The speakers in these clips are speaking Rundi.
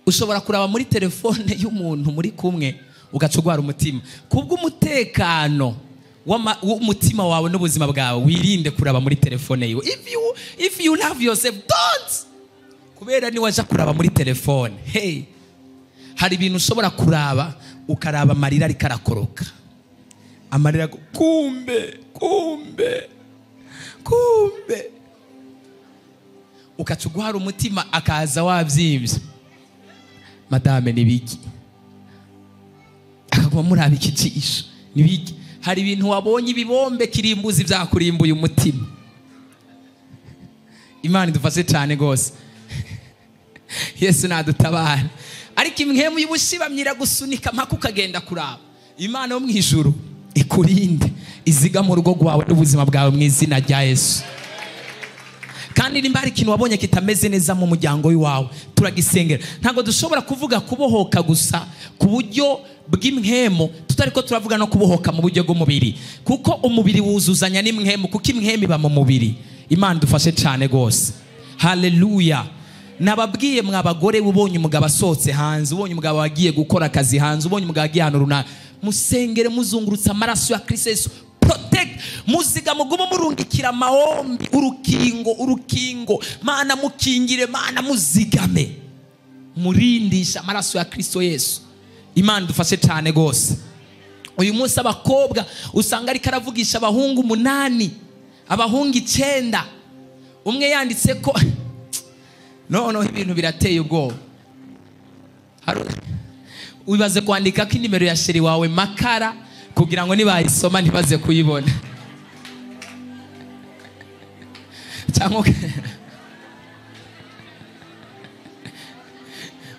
Ushobora kuraba muri telefone y'umuntu muri kumwe ugaca ugwara umutima. Kubw'umutekano w'umutima wawe n'ubuzima bwawe, wirinde kuraba muri telefone yiwe. If you love yourself, don't. Kubera ni waja kuraba muri telefone, hey, hari ibintu ushobora kuraba, ukaraba amarira ariko arakoroka, amarira, kumbe kumbe kumbe ukaca ugwara umutima, akaza wabyimbye, "Madame, nibiki?" Akaguma muraba ikijisho, "Nibiki?" Hari ibintu wabonye, ibibombe kirimbuzi byakurimbuye umutima. Imana idufashe cyane rwose, Yesu nadutabara. Ariko impwemu y'ubushibamyi iragusunika mpaka ukagenda kuraba. Imana yo mu ijuru ikurinde, iziga mu rugo rwawe n'ubuzima bwawe mu izina rya Yesu. Kandi nimba hari ikintu wabonye kitameze neza mu muryango w'iwawe, turagisengera. Ntabwo dushobora kuvuga kubohoka gusa ku buryo bw'impwemu tutari ko turavuga no kubohoka mu buryo bw'umubiri, kuko umubiri wuzuzanya n'impwemu, kuko impwemu iba mu mubiri. Imana idufashe cyane rwose, haleluya. Nababwiye mwa bagore, ubonye umugabo asohotse hanze, ubonye umugabo wagiye gukora akazi hanze, ubonye umugabo agiye ahantu runaka, musengere, muzungurutse amaraso ya Kristo Yesu. Protect, muziga, mugume murungikira amahombi, urukingo, urukingo. Mana mukingire, Mana muzigame, murindisha amaraso ya Kristo Yesu. Imana idufashe cyane rwose. Uyu munsi abakobwa usanga ariko aravugisha abahungu 8, abahungu 9. Umwe yanditse ko noneho ibintu birateye ubwoba. Wibaze kwandika ko inimero ya chéri wawe makara, kugira ngo nibayisoma ntibaze kuyibona, cyangwa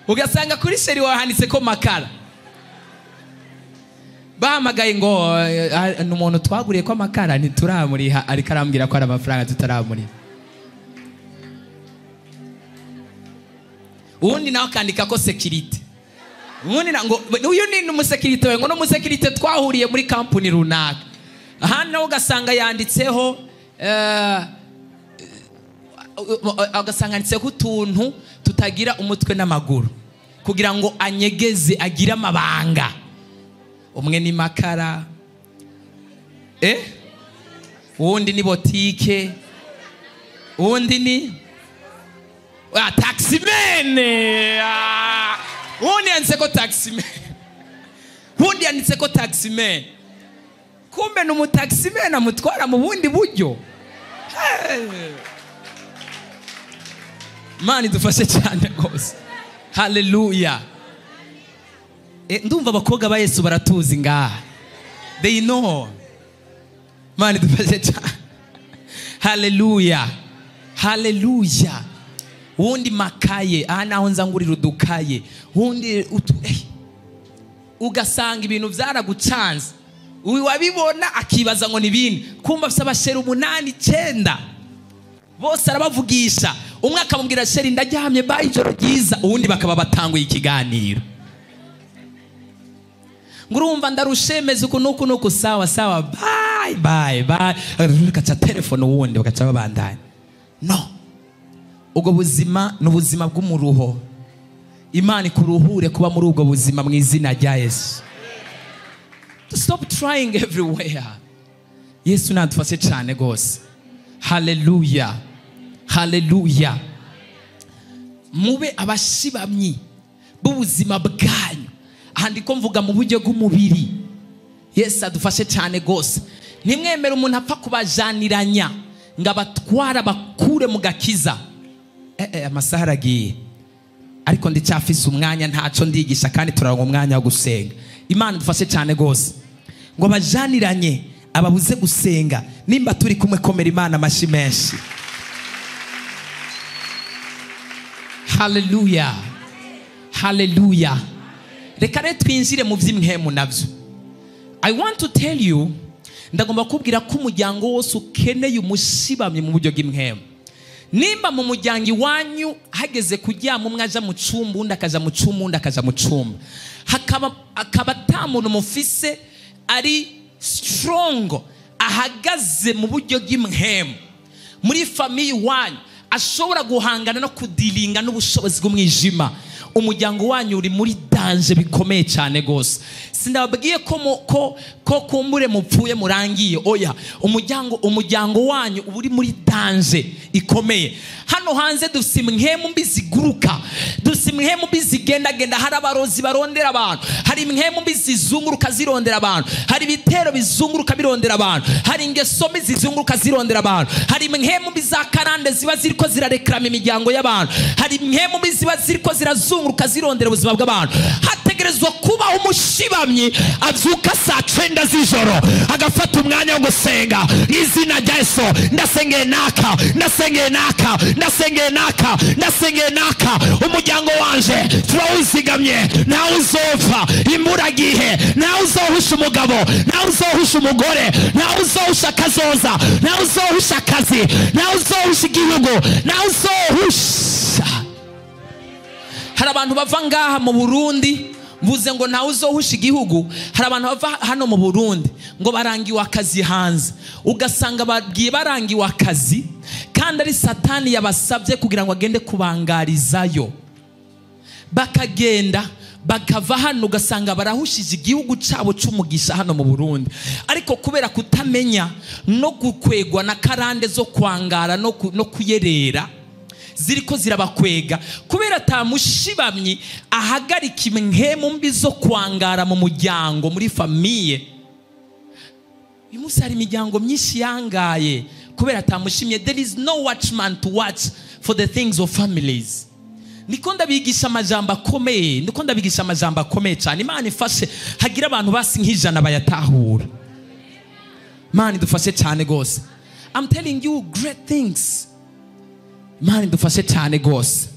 ugasanga kuri chéri wawe handitse ko makara. Bahamagaye ngo ni umuntu twaguriye ko amakara ntituramuriha, ariko arambwira ko ari amafaranga tutaramuriha. Ubundi nawe akandika ko sécurité, ubundi ngo uyu ni umusekirite we, ngo n'umusekirite twahuriye muri kampuni runaka. Ahandi nawe ugasanga yanditseho ugasanga yanditseho utuntu tutagira umutwe n'amaguru, kugira ngo anyegeze, agire amabanga. Umwe ni makara, uwundi ni botike, uwundi ni taximan. Uwundi yanditse ko taximan, uwundi yanditse ko taximan, kumbe ni umutaximan amutwara mu bundi buryo. Mana idufashe cyane rwose, haleluya. Ndumva abakobwa ba Yesu baratuzi ngaha, they know. Mana idufashe cyane, haleluya, haleluya. Wundi makaye, aha naho nza ngurira udukaye. Wundi utu ugasanga ibintu byaragucanze. Uyu wabibona akibaza ngo ni ibindi, kumva afite abachéri 8, 9, bose arabavugisha. Umwe akamubwira: "Chéri, ndaryamye, bye, ijoro ryiza." Uwundi bakaba batanguye ikiganiro ngo: "Urumva ndarushemeza uku nuku nuku." "Sawa sawa, bye bye bye." Bagaca telefone uwundi, bagaca babandanya. No, ubwo buzima ni ubuzima bw'umuruho. Imana ikuruhure kuba muri ubwo buzima mu izina rya Yesu. Stop trying everywhere. Yesu nadufashe cyane rwose, haleluya, haleluya. Mube abashibamyi b'ubuzima bwanyu. Aha ndiko mvuga mu buryo bw'umubiri. Yesu adufashe cyane rwose. Ntimwemere umuntu apfa kubajaniranya ngo abatwara, bakure mu gakiza. Amasaha aragiye, ariko ndicyafise umwanya, ntacyo ndigisha, kandi turaronka umwanya wo gusenga. Imana idufashe cyane rwose. Ngo bajaniranye, ababuze gusenga. Nimba turi kumwe, komera Imana amashyi menshi, haleluya, haleluya. Reka rero twinjire mu by'impwemu nabyo. I want to tell you, ndagomba kubwira ko umuryango wose ukeneye umushibamyi mu buryo bw'impwemu. Nimba mu muryango iwanyu hageze kuryama, umwe aja mu cumba, undi akaja mu cumba, undi akaja mu cumba, hakaba akaba ata muntu mufise ari strong, ahagaze mu buryo bw'impwemu muri famille iwanyu, ashobora guhangana no kudiringa n'ubushobozi bw'umwijima. Umuryango wanyu uri muri danger bikomeye cyane gose. Sindababwiye ko kumbure mupfuye murangiye, oya. Umuryango wanyu uri muri danger ikomeye. Hano hanze dufise impwemu mbi ziguruka, dufise impwemu mbi zigendagenda. Hari abarozi barondera abantu, hari impwemu mbi zizunguruka zirondera abantu, hari ibitero bizunguruka birondera abantu, hari ingeso mbi zizunguruka zirondera abantu, hari impwemu mbi za karande ziba ziriko zirarekrama imiryango y'abantu, hari impwemu mbi ziba ziriko zirazunguruka zirondera ubuzima bw'abantu. Hategerezwa kuba umushibamyi abyuka saa 9 z'ijoro agafata umwanya wo gusenga. Izina rya Yesu, ndasengeye naka, ndasengeye naka, ndasengeye naka, ndasengeye naka. Umuryango wanje turawuzigamye, ntawe uzopfa imburagihe, ntawe uzohusha umugabo, ntawe uzohusha umugore, ntawe uzohusha akazoza, ntawe uzohusha akazi, ntawe uzohusha igihugu, ntawe uzohusha. Hari abantu bava ngaha mu Burundi, mvuze ngo ntawe uzohusha igihugu. Hari abantu bava hano mu Burundi ngo barangiwe akazi hanze, ugasanga bagiye barangiwe akazi kandi ari Satani yabasabye kugira ngo agende kubangarizayo. Bakagenda bakava hano, ugasanga barahushije igihugu cyabo cy'umugisha hano mu Burundi, ariko kubera kutamenya no gukwegwa na karande zo kwangara no kuyerera ziriko zirabakwega, kubera atamushibamyi ahagarika impwemu mbi zo kwangara mu muryango, muri famille. Uyu munsi hari imiryango myinshi yangaye kubera atamushimye. There is no watchman to watch for the things of families. Niko ndabigisha amajambo akomeye, niko ndabigisha amajambo akomeye cyane. Imana ifashe hagira abantu basi nk'ijana bayatahura. Imana idufashe cyane gose. I'm telling you great things. Imana idufashe cyane gose.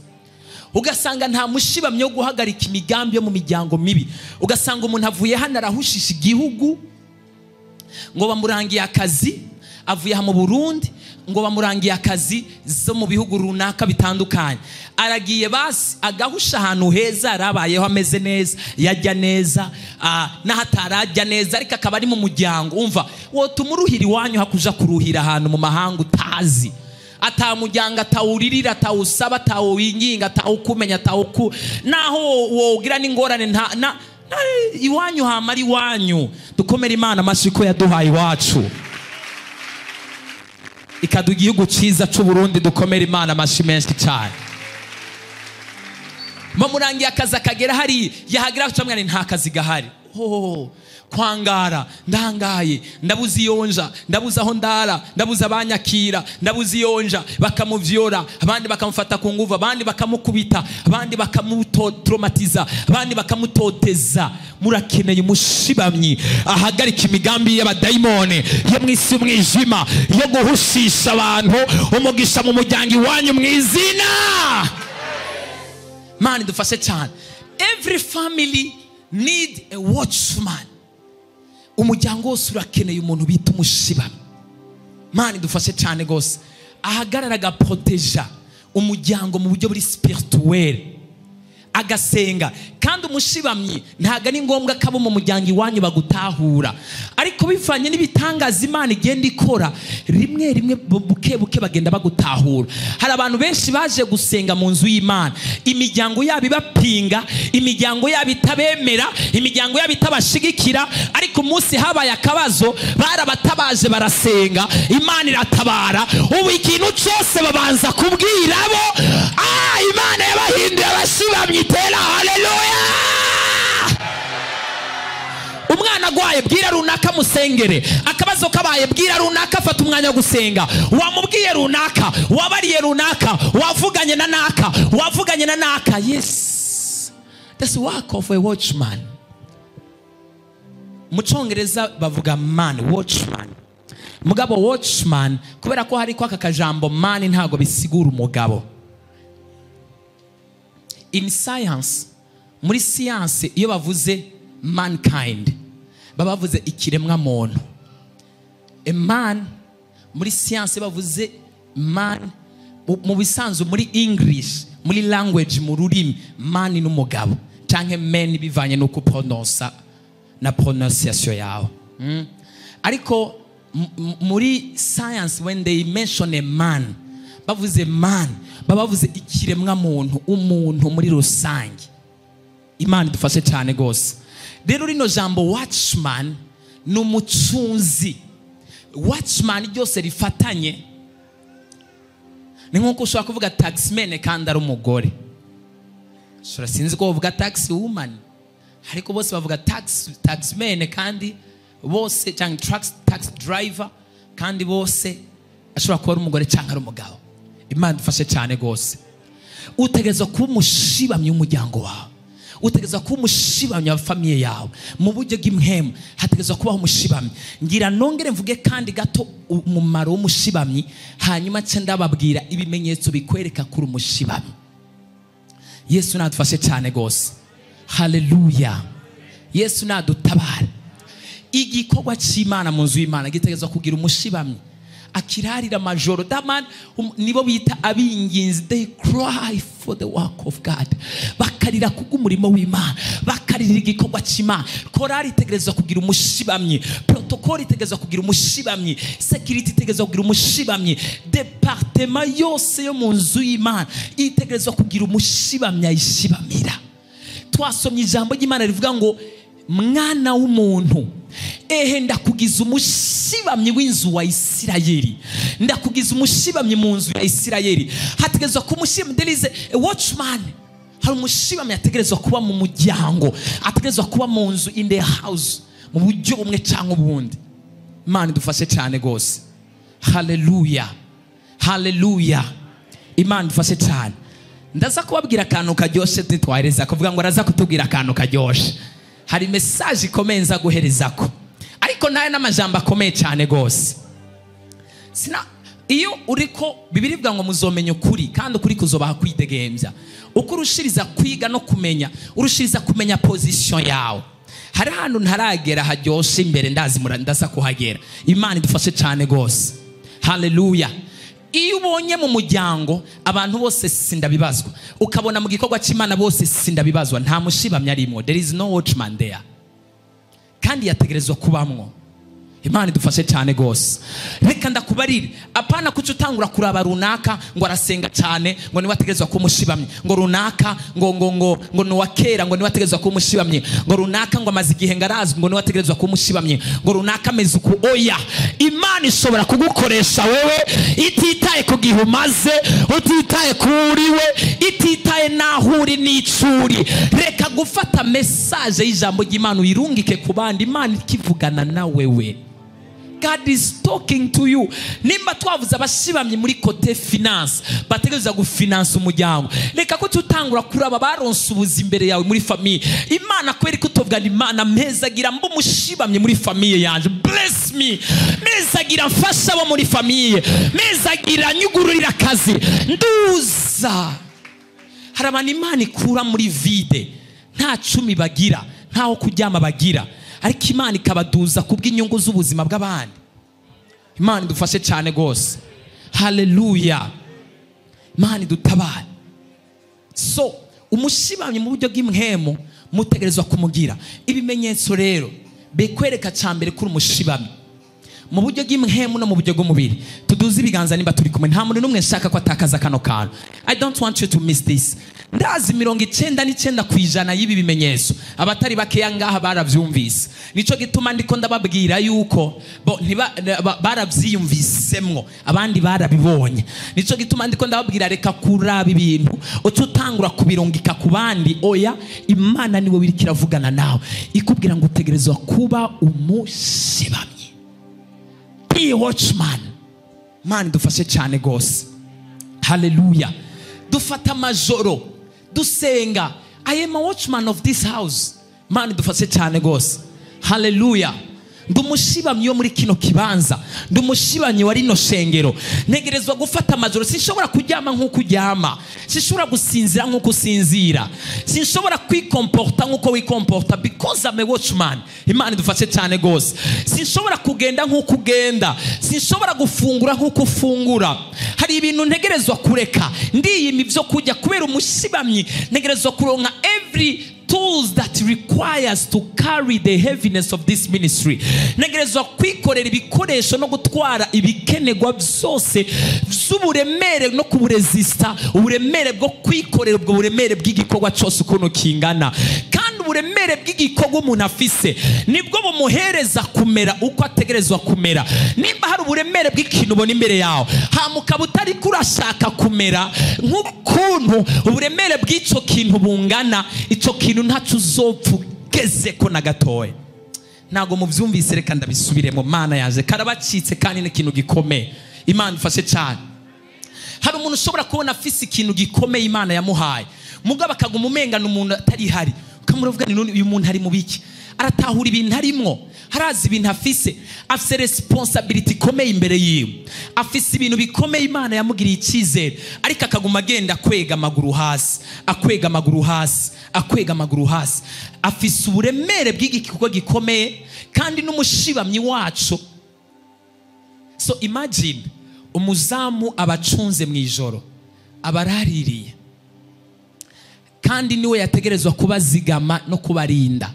Ugasanga nta mushibamyi wo guhagarika imigambi yo mu miryango mibi. Ugasanga umuntu avuye hano arahushisha igihugu ngo bamurangiye akazi, avuye aha mu Burundi ngo bamurangiye akazi zo mu bihugu runaka bitandukanye. Aragiye basi agahusha ahantu heza, arabayeho ameze neza, yajya neza, n'ahatarajya neza, ariko akaba ari mu muryango. Umva, wotuma uruhira iwanyu hakuja kuruhira ahantu mu mahanga utazi. Atamujyanga, atawuririra, atawusaba, atawinginga, atawukumenya, atawuku naho wogira n'ingorane nta iwanyu hamara iwanyu. Dukomere Imana amashyi ko yaduhaye iwacu, ikaduha igihugu cyiza cy'u Burundi. Dukomere Imana amashyi menshi cyane. Bamurangiye akazi akagera hari, yahagera cyamwe nta kazi gahari. Oh, kwangara, ndangaye, ndabuze iyonja, ndabuze aho ndara, ndabuze abanyakira, ndabuze iyonja. Bakamuvyora, abandi bakamufata ku nguvu, abandi bakamukubita, abandi bakamutraumatiza, abandi bakamutoteza. Murakeneye umushibamyi ahagarika imigambi y'abadayimone yo mwisi umwijima yo guhushisha abantu umugisha mu muryango iwanyu mu izina. Mani dufashe cyane. Every family need a watchman. Umuryango wose urakeneye umuntu bita umushibamyi. Mani dufashe cyane gose. Ahagarara agaproteja umuryango mu buryo buri spirituel, agasenga. Kandi umushibamyi ntago ari ngombwa ko abo mu muryango iwanyu bagutahura, ariko bivanye n'ibitangaza Imana igenda ikora, rimwe rimwe buke buke bagenda bagutahura. Hari abantu benshi baje gusenga mu nzu y'Imana, imiryango yabo ibapinga, imiryango yabo itabemera, imiryango yabo itabashigikira, ariko umunsi habaye akabazo barabatabaje barasenga, Imana iratabara. Ubu ikintu cyose babanza kubwira abo, Imana yabahinduye abashibamyi. Tera haleluya. Umwana agwaye bwira runaka musengere, akabazo kabaye bwira runaka afata umwanya wo gusenga. Wamubwiye runaka, wabariye runaka, wavuganye na naka, wavuganye na naka. Yes, that's the work of a watchman. Mu Congereza bavuga man, watchman. Mugabo watchman, kubera ko hari kwa kajambo man ntago bisigura umugabo. In science, muri science iyo bavuze mankind baba bavuze ikiremwa muntu. A man muri science bavuze man, mu bisanzwe muri English, muri language, mu rurimi, man ni umugabo canke men bivanye nuko prononsa na pronunciation yawe. Ariko muri science when they mention a man Bavuze man baba bavuze ikiremwa muntu, umuntu muri rusange. Imana idufashe cyane gose. Rero rino jambo watchman ni umucunzi. Watchman ryose rifatanye ni nkuko ushobora kuvuga taximan kandi ari umugore. Shora sinzi ko bavuga taxi woman, ariko bose bavuga taximan kandi bose, cyangwa taxi driver kandi bose ashobora kuba ari umugore cyangwa ari umugabo. Imana idufashe cyane gose. Utegerezwa kuba umushibamyi w'umuryango wawe, utegerezwa kuba umushibamyi wa famiye yawe. Mu buryo bw'impwemu hategerezwa kubaho umushibamyi. Ngira nongere mvuge kandi gato umumaro w'umushibamyi, hanyuma nce ndababwira ibimenyetso bikwereka kuri umushibamyi. Yesu nadufashe cyane gose. Haleluya. Yesu nadutabara. Igikorwa cy'Imana mu nzu y'Imana gitegerezwa kugira umushibamyi akirarira amajoro. That man, nibo bita abinginzi, they cry for the work of God. Bakarira kubw'umurimo w'Imana, bakarira igikorwa cy'Imana. Korali itegerezwa kugira umushibamyi, protocol itegerezwa kugira umushibamyi, security itegerezwa kugira umushibamyi, departement yose yo mu nzu y'Imana itegerezwa kugira umushibamyi ayishibamira. Twasomye ijambo ry'Imana rivuga ngo mwana w'umuntu, ehe ndakugiza umushibamyi w'inzu wa Isirayeli, ndakugiza umushibamyi mu nzu ya Isirayeli. Hategerezwa kuba umushibamyi, there is a watchman. Hari umushibamyi ategerezwa kuba mu muryango, ategerezwa kuba mu nzu, in the house, mu buryo bumwe cyangwa ubundi. Imana idufashe cyane gose. Haleluya, haleluya. Imana idufashe cyane. Ndaza kubabwira akantu karyoshe, ntitwahereza kuvuga ngo araza kutubwira akantu karyoshe. Hari message ikomeye nza guherezako, ariko nayo n'amajambo akomeye cyane gose. Sina iyo uriko Bibiliya ivuga ngo muzomenya ukuri kandi ukuri kuzobaha kwidegembya. Uko urushiriza kwiga no kumenya, urushiriza kumenya position yawe. Hari ahantu ntaragera haryoshe imbere, ndazi ndaza kuhagera. Imana idufashe cyane gose. Haleluya. Iyo ubonye mu muryango abantu bose sindabibazwa, ukabona mu gikorwa cy'Imana bose sindabibazwa, nta mushibamyi arimo, there is no watchman there, kandi yategerezwa kubamwo. Imana idufashe cyane gose. Reka ndakubarire, apana kuca utangura kuraba runaka ngo arasenga cyane ngo niwe ategerezwa kuba umushibamyi, ngo runaka ngo ngo ngo ngo ni uwa kera ngo niwe ategerezwa kuba umushibamyi, ngo runaka ngo amaze igihe ngo arazwi ngo niwe ategerezwa kuba umushibamyi, ngo runaka ameze uku. Oya, Imana ishobora kugukoresha wewe ititaye ku gihe umaze, utitaye ku uriwe, ititaye naho uri n'icuri. Reka gufata message y'ijambo ry'Imana uyirungike ku bandi, Imana ikivugana na wewe. God is talking to you. Nimba twavuze abashibamye muri côté finance, bategereza gufinance umuryango, reka ko tutangura kuraba baronse ubuzi imbere yawe muri famille. Imana kweri kutovugana, Imana mpezagira mba umushibamye muri famille yanje, bless me, mpezagira mfasha abo muri famille, mpezagira nyugururira akazi, nduza. Hari abantu Imana ikura muri vide, nta cumi bagira, ntaho kuryama bagira, ariko Imana ikabaduza kubw'inyungu z'ubuzima bw'abandi. Imana idufashe cyane gose. Haleluya. Imana idutabare. So umushibamyi mu buryo bw'impwemu mutegerezwa kumugira. Ibimenyetso rero bikwereka cya mbere kuri umushibamyi mu buryo bw'impwemu no mu buryo bw'umubiri. Tuduze ibiganza nimba turi kumwe. Nta muntu n'umwe nshaka ko atakaza kano kantu. I don't want you to miss this. Ndazi 99% y'ibi bimenyetso abatari bakeya ngaha baravyumvise. Nico gituma ndiko ndababwira yuko bo baravyiyumvisemwo, abandi barabibonye. Nico gituma ndiko ndababwira reka kuraba ibintu ututangura kubirungika ku bandi. Oya, Imana niwe wiriko iravugana nawe, ikubwira ngo utegerezwa kuba umushibamyi. Be watchman. Imana idufashe cyane gose. Haleluya. Dufata amajoro dusenga. I am a watchman of this house. Imana idufashe cyane gose. Haleluya. Ndi umushibamyi wo muri kino kibanza, ndi umushibamyi wa rino shengero. Ntegerezwa gufata amajoro. Sinshobora kuryama nk'uko uryama, sinshobora gusinzira nk'uko usinzira, sinshobora kwikomporta nk'uko wikomporta, because I'm a watchman. Imana idufashe cyane gose. Sinshobora kugenda nk'uko ugenda, sinshobora gufungura nk'uko ufungura. Hari ibintu ntegerezwa kureka, ndiyima ibyo kurya kubera umushibamyi. Ntegerezwa kuronka every tools that requires to carry the heaviness of this ministry. Ntegerezwa kwikorera ibikoresho no gutwara ibikenerwa byose by'uburemere no kuburesista, uburemere bwo kwikorera ubwo buremere bw'igikorwa cyose ukuntu kingana. Kandi uburemere bw'igikorwa umuntu afise nibwo bumuhereza kumera uko ategerezwa kumera. Nimba hari uburemere bw'ikintu ubona imbere yawe, hamuka butari kurashaka kumera nk'ukuntu uburemere bw'ico kintu bungana, ico kintu ntaco uzopfa ugezeko na gatoya. Ntago muvyumvise, reka ndabisubiremo. Mana yaje karabacitse kandi n'ikintu gikomeye. Imana ifashe cyane. Hari umuntu ushobora kubona afise ikintu gikomeye Imana yamuhaye, mugabo akaguma umengana umuntu atari hari, ukamuravuga ni none uyu muntu ari mu biki? Aratahura ibintu arimwo, harazi ibintu afise, afise responsibility ikomeye imbere yiwe, afise ibintu bikomeye Imana yamugiriye icyizere, ariko akaguma agenda akwega amaguru hasi, akwega amaguru hasi, akwega amaguru hasi. Afise uburemere bw'igikorwa gikomeye kandi n'umushibamyi wacu. So imagine umuzamu abacunze mu ijoro, abaraririye, kandi niwe yategerezwa kubazigama no kubarinda,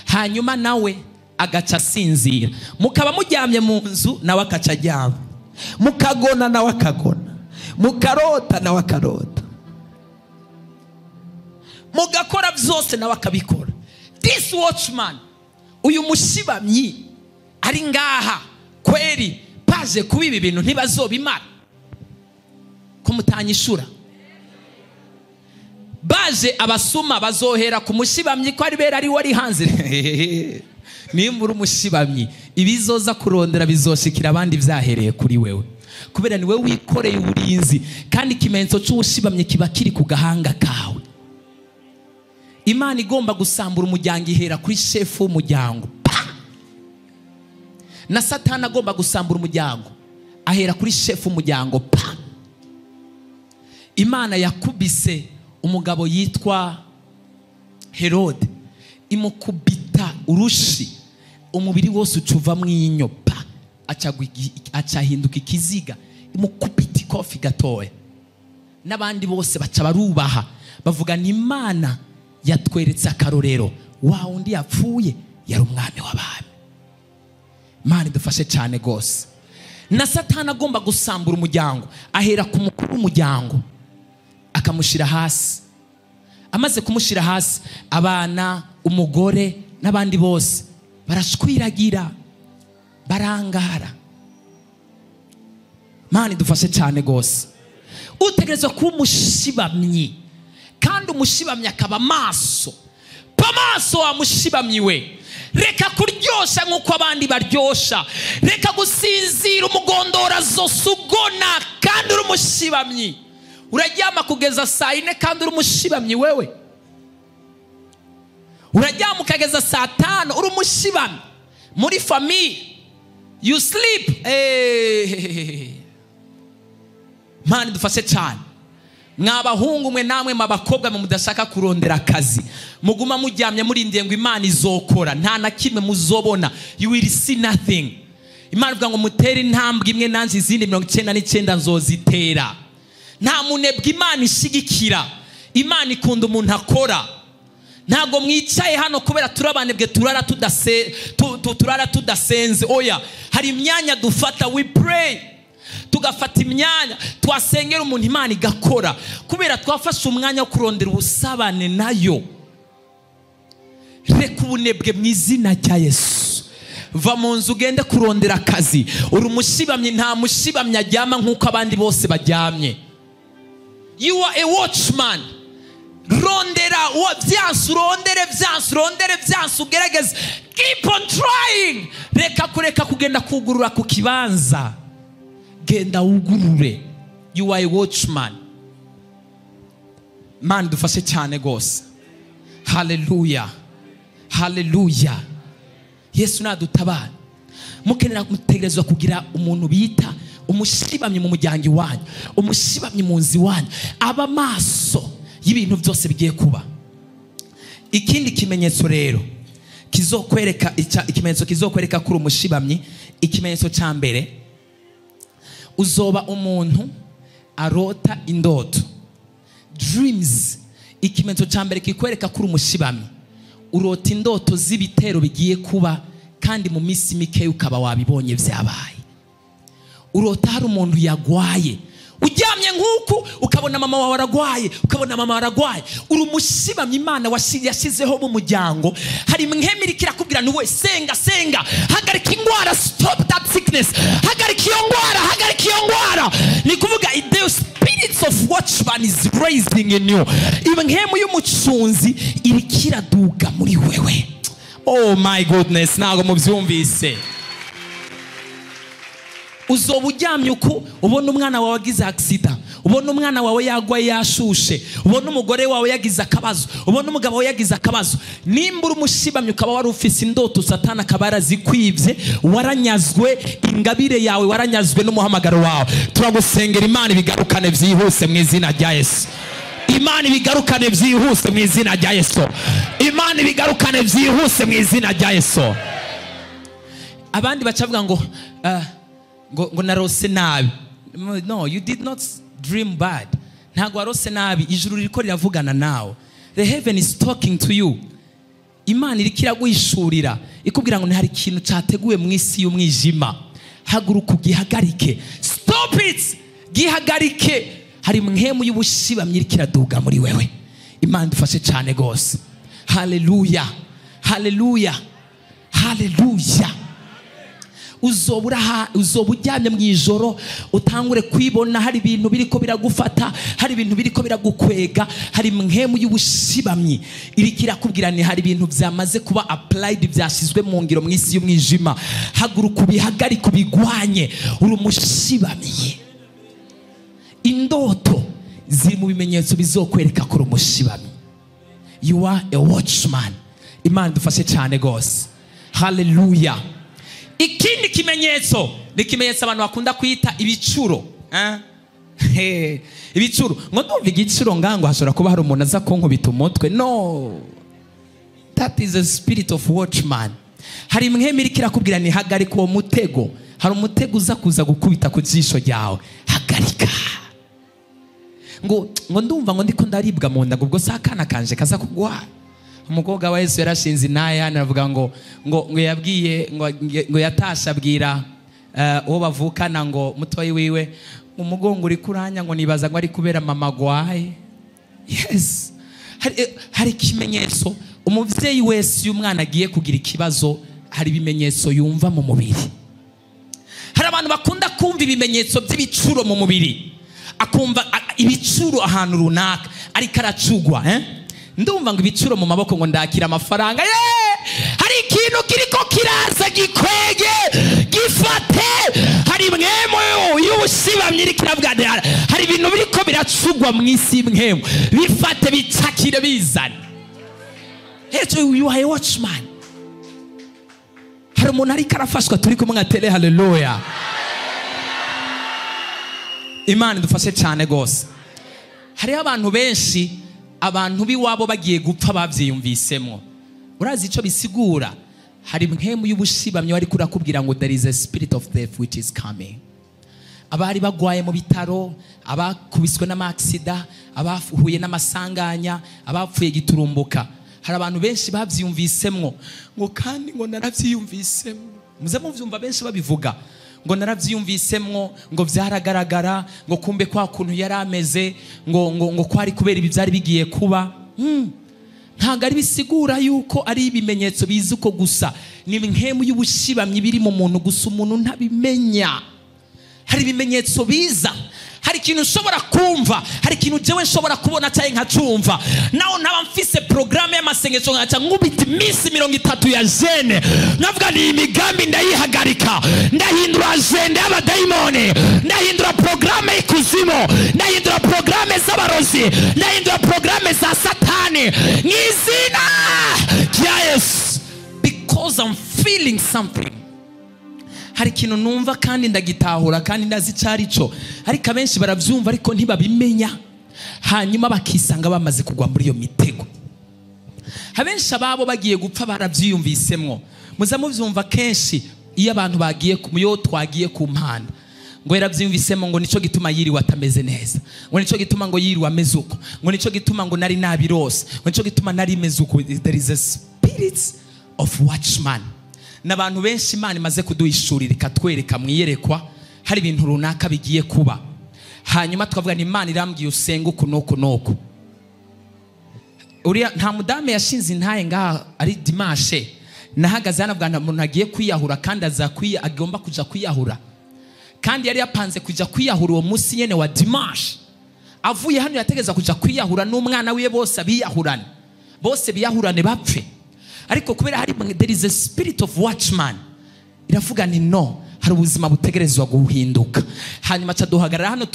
hanyuma nawe agaca asinzira. Mukaba muryamye mu nzu nawe akaca aryama, mukagona nawe akagona, mukarota nawe akarota, mugakora byose nawe akabikora. This watchman, uyu mushibamyi ari ngaha kweri, baje kuba ibi bintu ntibazobimara ko mutanyishura. Baje abasuma bazohera ku mushibamyi ko ari bera ari wari hanze. Nimba uri umushibamyi, ibizoza kurondera bizoshikira abandi byahereye kuri wewe, kubera ni wewe wikoreye uburinzi, kandi ikimenyetso cy'ubushibamyi kiba kiri ku gahanga kawe. Imana igomba gusambura umuryango ihera kuri shefu w'umuryango. Na Satani agomba gusambura umuryango ahera kuri shefu w'umuryango. Pa! Imana yakubise umugabo yitwa Herode, imukubita urushi, umubiri wose ucuva mwinyo, pa, acahinduka ikiziga, imukubita ikofi gatoya. N'abandi bose baca barubaha, bavuga ni Imana yatweretse akarorero, wa undi yapfuye yari umwami w'abami. Imana idufashe cyane gose. Na Satani agomba gusambura umuryango ahera ku mukuru w'umuryango akamushira hasi. Amaze kumushira hasi, abana, umugore n'abandi bose barashwiragira, barangara. Imana idufashe cyane gose. Utegerezwa kuba umushibamyi, kandi umushibamyi akaba maso. Pa maso wa mushibamyi we. Reka kuryosha nk'uko abandi baryosha, reka gusinzira umugondora zose ugona kandi uri umushibamyi. Uraryama kugeza saa 4 kandi uri umushibamyi wewe. Uraryama ukageza saa 5 uri umushibamyi. Muri famille you sleep. Mani dufashe cyane. Mwabahungu mwe namwe mabakobwa mwe mudashaka kurondera akazi, muguma muryamye murindiye ngo Imana izokora, nta na kimwe muzobona. You will see nothing. Imana ivuga ngo mutere intambwe imwe nanjye izindi 99 nzozitera. Nta munebwe Imana ishigikira. Imana ikunda umuntu akora. Ntago mwicaye hano kubera turabanebwe turara tudasenze. Oya, hari imyanya dufata, we pray. Tugafata imyanya twasengera umuntu Imana igakora, kubera twafashe umwanya wo kurondera ubusabane nayo. Reka ubunebwe mu izina rya Yesu. Va mu nzu ugende kurondera akazi. Uri umushibamyi, nta mushibamyi aryama nk'uko abandi bose baryamye. You are a watchman. Rondera byansi, urondere byansi, urondere byansi, ugerageze. Keep on trying. Reka kureka kugenda kugurura ku kibanza. Genda ugurure. You are a watchman. Man dufashe cyane gose. Hallelujah. Hallelujah. Yesu nadutabara. Mukenera mutegerezwa kugira umuntu bita umushibamyi mu muryango wanyu, umushibamyi mu nzi wanyu, aba maso y'ibintu byose bigiye kuba. Ikindi kimenyetso rero kizokwereka, ikimenyetso kizokwereka kuri umushibamyi, ikimenyetso ca mbere, uzoba umuntu arota indoto, dreams. Ikimenyetso cya mbere kikwereka ko uri umushibamyi, urota indoto z'ibitero bigiye kuba kandi mu minsi mike ukaba wabibonye byabaye. Urota hari umuntu yagwaye, uryamye nk'uku ukabona mama wawe aragwaye, ukabona mama aragwaye. Uri umushibamyi Imana yashyizeho mu muryango. Hari impwemu iriko irakubwira ni we senga, senga, hagarika indwara, stop that sickness, hagarika iyo ndwara, hagarika iyo ndwara. Ni kuvuga the spirits of watchman is raising in you. Impwemu y'umucunzi iriko iraduga muri wewe. Oh my goodness, ntabwo mubyumvise. Uzoba uryamye uku ubona umwana wawe agize accident, ubona umwana wawe yagwaye yashushe, ubona umugore wawe yagize akabazo, ubona umugabo wawe yagize akabazo. Nimba uri umushibamyi ukaba wari ufise indoto Satani akaba yarazikwivye, waranyazwe ingabire yawe, waranyazwe n'umuhamagaro wawe, turagusengera Imana ibigarukane byihuse mu izina rya Yesu. Imana ibigarukane byihuse mu izina rya Yesu. Imana ibigarukane byihuse mu izina rya Yesu. Abandi bacavuga ngo ngo narose nabi. No, you did not dream bad. Ntabwo warose nabi, ijuru ririko riravugana nawe. The heaven is talking to you. Imana iriko iraguhishurira, ikubwira ngo hari ikintu cyateguwe mu isi y'umwijima. Haguruka ugihagarike. Stop it! Gihagarike. Hari impwemu y'ubushibamyi iriko iraduga muri wewe. Imana idufashe cyane gose. Haleluya. Haleluya. Haleluya. Uzoba uryamye mu ijoro utangure kwibona hari ibintu biriko biragufata, hari ibintu biriko biragukwega, hari impwemu y'ubushibamyi iriko irakubwira ni hari ibintu byamaze kuba applied, byashyizwe mu ngiro mu isi y'umwijima. Haguruka ubihagarike, ubigwanye. Uri umushibamyi. Indoto ziri mu bimenyetso bizokwereka ko uri umushibamyi. You are a watchman. Imana idufashe cyane gose. Haleluya. Ikindi kimenyetso ni ikimenyetso abantu bakunda kwita ibicuro. Ibicuro. Ngo ndumva igicuro ngango hashobora kuba hari umuntu aza kunkubita umutwe. No, that is a spirit of watchman. Hari impwemu iriko irakubwira ni hagarika uwo mutego. Hari umutego uza kuza gukubita ku jisho ryawe. Hagarika. Ngo ndumva ngo ndiko ndaribwa mu nda, ubwo sakana kanje kaza kugwa. Umukobwa wa Yesu yarashinze inaya, aravuga ngo ngo yabwiye ngo yatasha abwira uwo bavukana ngo mutoyi wiwe umugongo uri kuranya, ngo nibaza ngo ari kubera mama gwaye. Yes, hari ikimenyetso umuvyeyi wese iyo umwana agiye kugira ikibazo hari ibimenyetso yumva mu mubiri. Hari abantu bakunda kumva ibimenyetso by'ibicuro mu mubiri, akumva ibicuro ahantu runaka ariko aracugwa. Ndumva ngo ibicuro mu maboko ngo ndakira amafaranga. Hari ikintu kiriko kiraza gikwege gifate. Hari impwemu y'ubushibamyi iriko iravuga, hari ibintu biriko biracugwa mu isi impwemu, bifate bicakire bizane. You are a watchman. Hari umuntu ariko arafashwa, turi kumwe atere haleluya. Imana idufashe cyane gose. Hariho abantu benshi, abantu biwabo bagiye gupfa bavyiyumvisemo. Urazi ico bisigura? Hari impwemu y'ubushibamyi wari kurakubwira ngo there is a spirit of death which is coming. Abari bagwaye mu bitaro, abakubiswe n'amaksida, abahuye n'amasanganya, abapfuye giturumbuka. Hari abantu benshi bavyiyumvisemwo ngo kandi ngo naravyiyumvisemo. Muze muvyumva benshi babivuga ngo naravyiyumvisemwo, ngo vyaragaragara, ngo kumbe kwa kuntu yarameze, ngo ngo ngo kwari kubera ibi byari bigiye kuba. Ntabwo ari bisigura yuko ari ibimenyetso bizi uko gusa, ni impwemu y'ubushibamyi biri mu muntu gusa umuntu ntabimenya. Hari ibimenyetso biza, hari ikintu ushobora kumva, hari ikintu jewe nshobora kubona cyangwa nkacumva. Naho ntaba mfise programme y'amasengesho nkaca nkubita iminsi 30 ya jene, navuga ni imigambi ndayihagarika, ndahindura agenda y'abadayimoni, ndahindura programme y'ikuzimu, ndahindura programme z'abarozi, ndahindura programme za Satani mu izina rya Yesu. Because I'm feeling something. Hari ikintu numva kandi ndagitahura kandi ndazi icari cyo, ariko abenshi baravyumva ariko ntibabimenya, hanyuma bakisanga bamaze kugwa muri iyo mitego. Abenshi ababo bagiye gupfa baravyiyumvisemwo. Muza muvyumva kenshi iyo abantu bagiye ku yo twagiye ku mpanda, Ngo yarabyumvisemo ngo nico gituma yiriwe atameze neza, ngo nico gituma ngo yiriwe ameze uko, ngo nico gituma ngo nari nabirose, ngo nico gituma nari meze uko. There is a spirit of watchman. N'abantu benshi Imana imaze kuduhishurira ikatwereka mu iyerekwa hari ibintu runaka bigiye kuba, hanyuma tukavuga ni Imana irambwiye usenge uku n'uku n'uku. Uriya nta mudame yashinze intaye ngaha ari dimanche, nahagaze hano avuga umuntu agiye kwiyahura kandi agomba kuja kwiyahura, kandi yari yapanze kuja kwiyahura uwo munsi nyene wa dimanche. Avuye hano yategeza kuja kwiyahura n'umwana wiwe, bose abiyahurane, bose biyahurane bapfe. Ariko kubera hari there is a spirit of watchman, iravuga ni no, hari ubuzima butegerezwa guhinduka. Hanyuma ca duhagarara hano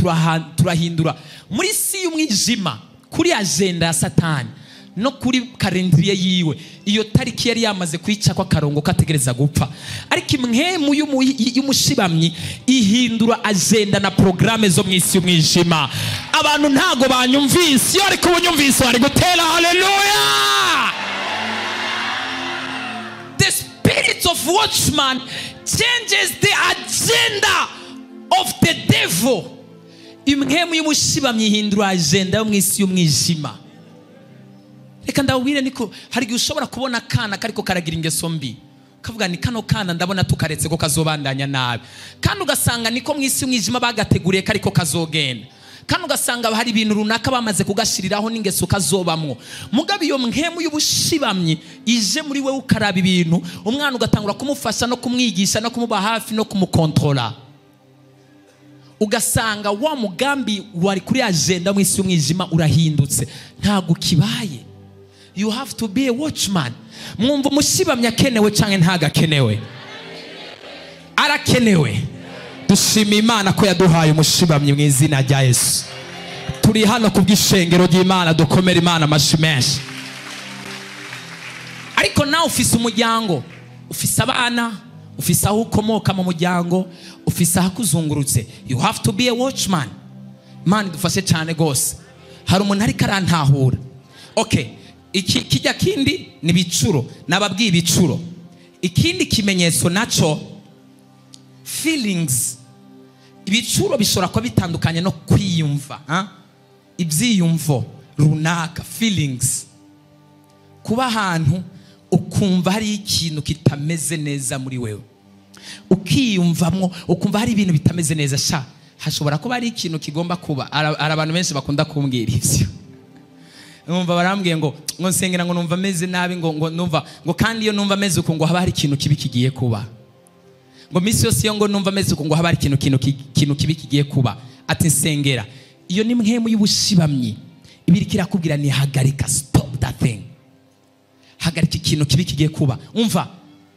turahindura muri si y'umwijima kuri agenda ya Satani no kuri kalendriye yiwe. Iyo tariki yari yamaze kwica kwa karongo kategereza gupfa, ariko imwemu y'umushibamyi ihindura agenda na programme zo mwisi y'umwijima. Abantu ntago banyumvise, iyo ariko ubunyumvise bari gutera haleluya. The spirit of watchman changes the agenda of the devil. Imwemu y'umushibamyi ihindura agenda yo mwisi y'umwijima. Reka ndabwire niko hari igihe ushobora kubona akana kariko karagira ingeso mbi, kavuga ni kano kana ndabona tukaretse ko kazobandanya nabi, kandi ugasanga niko mwisi umwijima bagateguriye kariko kazogenda, kandi ugasanga hari ibintu runaka bamaze kugashiriraho n'ingeso kazobamwo. Mugabe iyo mpemu y'ubushibamyi ije muri wewe ukaraba ibintu, umwana ugatangura kumufasha no kumwigisha no kumuba hafi no kumukontrola, ugasanga wa mugambi wari kuri agenda mwisi umwijima urahindutse, ntago kibaye. You have to be a watchman. Mwumva umushibamyi akenewe canke ntagakenewe? Arakenewe. Dushima Imana ko yaduhaye umushibamyi mu izina rya Yesu. Turi hano kubw'ishengero ry'Imana, dukomere Imana amashi menshi. Ariko nawe ufise umuryango, ufise abana, ufise aho ukomoka mu muryango, ufise aho kuzungurutse. You have to be a watchman. Imana idufashe cyane gose. Hari umuntu ariko arantahura. Okay. Iki kijya kindi ni bicuro, nababwiye ibicuro. Ikindi kimenyetso naco feelings. Ibicuro bishobora kuba bitandukanye no kwiyumva, ibyiyumvo runaka, feelings. Kuba ahantu ukumva hari ikintu kitameze neza muri wewe, ukiyumvamwo ukumva hari ibintu bitameze neza, sha hashobora kuba hari ikintu kigomba kuba. Hari abantu benshi bakunda kumbwira ivyo. Numva barambwiye ngo nsengera ngo numva meze nabi, ngo numva ngo kandi iyo numva meze uko ngo haba hari ikintu kibi kigiye kuba, ngo misi yose iyo ngo numva meze uko ngo haba hari ikintu kibi kigiye kuba, ati nsengera. Iyo ni mpemu y'ubushibamyi ibiri kirakubwira ni hagarika, stop that thing, hagarika ikintu kibi kigiye kuba. Umva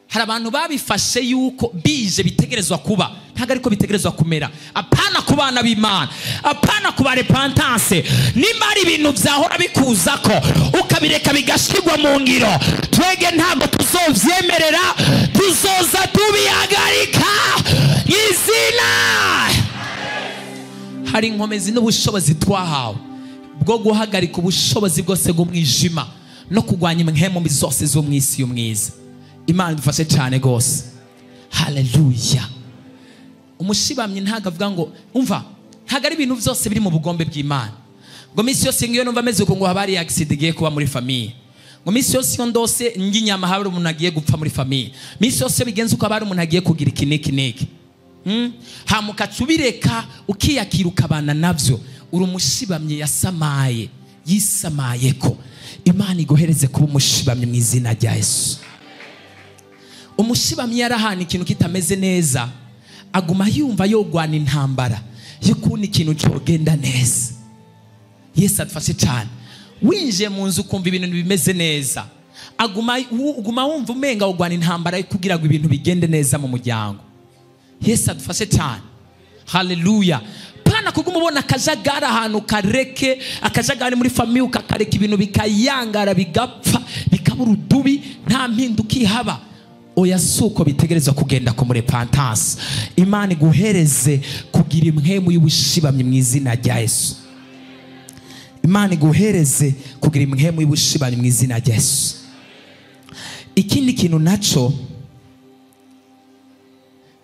hari abantu babifashe yuko bije bitegerezwa kuba, ntago ariko bitegerezwa kumera. Apana ku bana b'Imana, apana ku ba repentance. Nimba ari ibintu byahora bikuzako ukabireka bigashirwa mu ngiro, twege ntago tuzovyemerera, tuzoza tubihagarika izina. Hari inkomezi n'ubushobozi twahawe bwo guhagarika ubushobozi bwose bw'umwijima no kurwanya impemu zose zo mwisi y'umwiza. Imana idufashe cyane gose. Haleluya. Umushibamyi ntago avuga ngo umva, ntago ari ibintu byose biri mu bugombe bw'Imana. Ngo misi yose ngiyo numva meze uko ngo haba hari accident igiye kuba muri famille, ngo misi yose iyo ndose nginyama hari umuntu agiye gupfa muri famille, misi yose bigenze uko hari umuntu agiye kugira iki niki niki. Hamuka cubireka ukiyakira ukabana navyo. Uri umushibamyi yasamaye, yisamaye ko Imana igohereze kuba umushibamyi mu izina rya Yesu. Umushibamyi yarahana ikintu kitameze neza, aguma yumva yogwana intambara y'ukuntu ikintu cyogenda neza. Yesu adufashe cyane. Winjiye mu nzu ukumva ibintu bimeze neza, uguma wumva umenga ugwana intambara kugira ngo ibintu bigende neza mu muryango. Yesu adufashe cyane. Haleluya. Pana kuguma ubona akajagari ahantu kareke, akajagari muri famille ukakareka ibintu bikayangara bigapfa bikabura udubi, nta mpinduka ihaba. Oya, suko bitegerezwa kugenda ku repentance. Imana iguhereze kugira impwemu y'ubushibamyi mu izina rya Yesu. Imana iguhereze kugira impwemu y'ubushibamyi mu izina rya Yesu. Ikindi kintu naco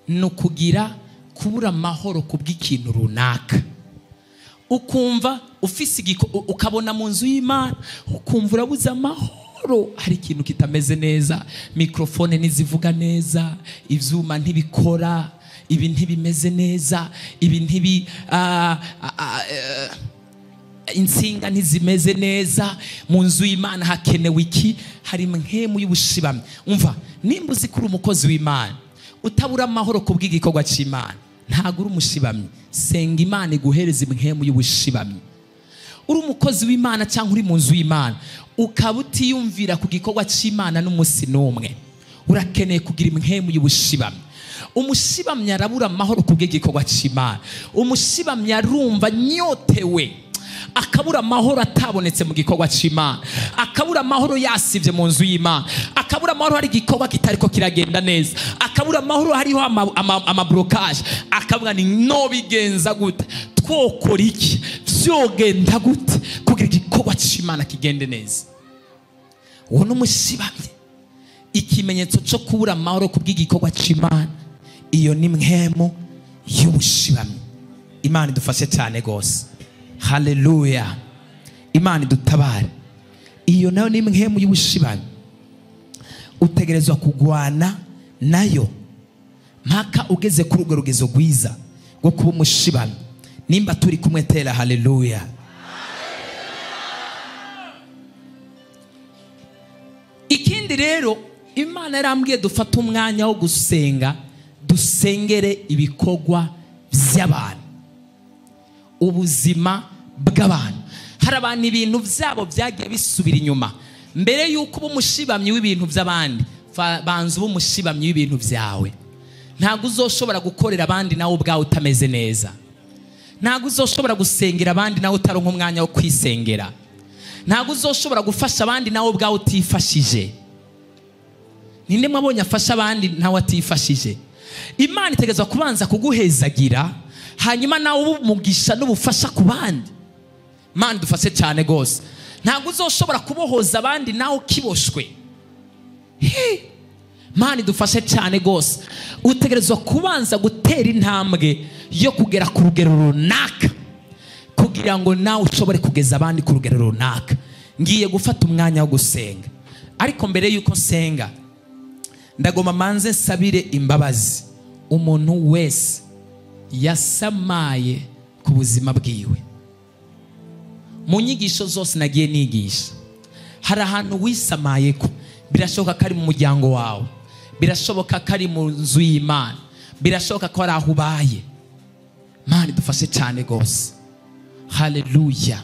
ni ukugira Kubura amahoro kubw'ikintu runaka, ukumva ufise ukabona mu nzu y'Imana ukumva urabuze amahoro, hari ikintu kitameze neza, mikrofone ntizivuga neza, ivyuma ntibikora, ibi ntibimeze neza, ibi ntibi insinga ntizimeze neza, mu nzu y'Imana hakenewe iki? Hari mpemu y'ubushibamyi. Umva, nimba uzi ko uri umukozi w'Imana utabura amahoro kubw'igikorwa cy'Imana, ntago uri umushibamyi. Senga Imana iguhereze impemu y'ubushibamyi. Uri umukozi w'Imana cyangwa uri mu nzu y'Imana ukaba utiyumvira ku gikorwa cy'Imana n'umunsi n'umwe, urakeneye kugira impemu y'ubushibamyi. Umushibamyi arabura amahoro kubw'igikorwa cy'Imana. Umushibamyi arumva nyotewe, akabura amahoro atabonetse mu gikorwa cy'Imana, akabura amahoro yasivye mu nzu y'Imana, akabura amahoro hari igikorwa kitariko kiragenda neza, akabura amahoro hariho amablocage, akavuga ni no bigenza gute, twokora iki, vyogenda gute kugira igikorwa cy'Imana kigende neza. Uwo ni umushibamyi. Ikimenyetso cyo kubura amahoro kubw'igikorwa cy'Imana, iyo ni mpemu y'ubushibamyi. Imana idufashe cyane gose. Haleluya. Imana idutabare. Iyo nayo ni mpemu y'ubushibamyi, utegerezwa kugwana nayo mpaka ugeze kuri urwo rugezo rwiza rwo kuba umushibamyi. Nimba turi kumwe tera haleluya. Ikindi rero, Imana yarambwiye dufate umwanya wo gusenga, dusengere ibikorwa by'abantu, ubuzima bw'abantu. Hari abantu ibintu byabo byagiye bisubira inyuma. Mbere yuko uba umushibamyi w'ibintu by'abandi, banza ube umushibamyi w'ibintu byawe. Ntabwo uzoshobora gukorera abandi nawe ubwawe utameze neza. Ntabwo uzoshobora gusengera abandi nawe utaronka umwanya wo kwisengera. Ntabwo uzoshobora gufasha abandi nawe ubwawe utifashije. Ninde mwabonye afasha abandi nawe atifashije? Imana itegerezwa kubanza kuguhezagira, hanyuma nawe ube umugisha n'ubufasha ku bandi. Imana idufashe cyane gose. Ntabwo uzoshobora kubohoza abandi nawe ukiboshwe. Imana idufashe cyane gose. Utegerezwa kubanza gutera intambwe yo kugera ku rugero runaka kugira ngo nawe ushobore kugeza abandi ku rugero runaka. Ngiye gufata umwanya wo gusenga, ariko mbere yuko nsenga ndagomba manze nsabire imbabazi umuntu wese yasamaye ku buzima bwiwe. Mu nyigisho zose nagiye nigisha, hari ahantu wisamaye ko birashoboka ko ari mu muryango wawe, birashoboka ko ari mu nzu y'Imana, birashoboka ko ari aho ubaye. Imana idufashe cyane gose. Haleluya.